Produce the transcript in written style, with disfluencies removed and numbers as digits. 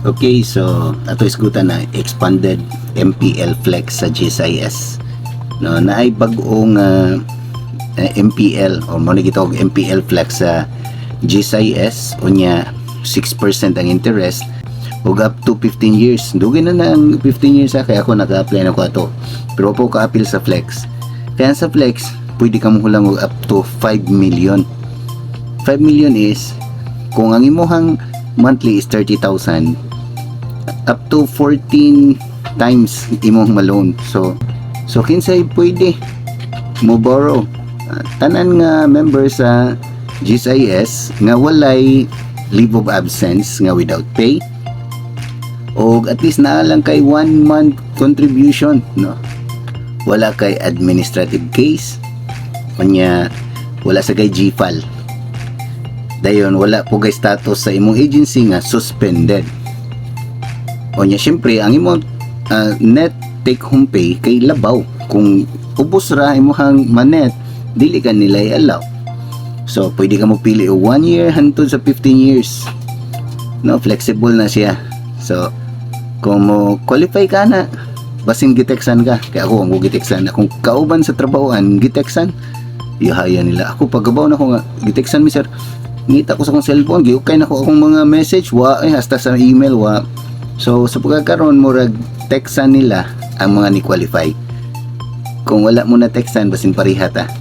Okay, so ato isgutan na expanded MPL Flex sa GSIS. No, naay bag-ong MPL o mo ni gitawag MPL Flex sa GSIS, unya 6% ang interest ug up to 15 years. Dugay na na ang 15 years ha, kaya ako naka-apply na ko ato. Pero po ka-appeal sa Flex. Kaya sa Flex, pwede ka mo hulang og up to 5 million. 5 million is kung ang imuhang monthly is 30,000, up to 14 times imong ma-loan. So kinsay pwede mo borrow? Tanan nga member sa GSIS nga walay leave of absence nga without pay o at least naa lang kay one month contribution, no, wala kay administrative case, unya wala sa kay GFAL, dayon wala po kay status sa imong agency nga suspended. Unya syempre ang imong net take home pay kay labaw. Kung ubos ra imong ma-net, dili ka nila i-allow. So pwede ka mo pili og 1 year hantod sa 15 years, no, flexible na siya. So kung mo qualify ka na, basin giteksan ka, kay ako ang giteksan, akong kauban sa trabahoan giteksan, ihaya nila ako. Pagkabaw na ko nga giteksan mi, sir, ngita ko sa akong cellphone, giukay na ko akong mga message, wa eh, hasta sa email wa. So sa pagkakaroon, murag teksan nila ang mga ni qualify. Kung wala mo na teksan, basin pareha ta.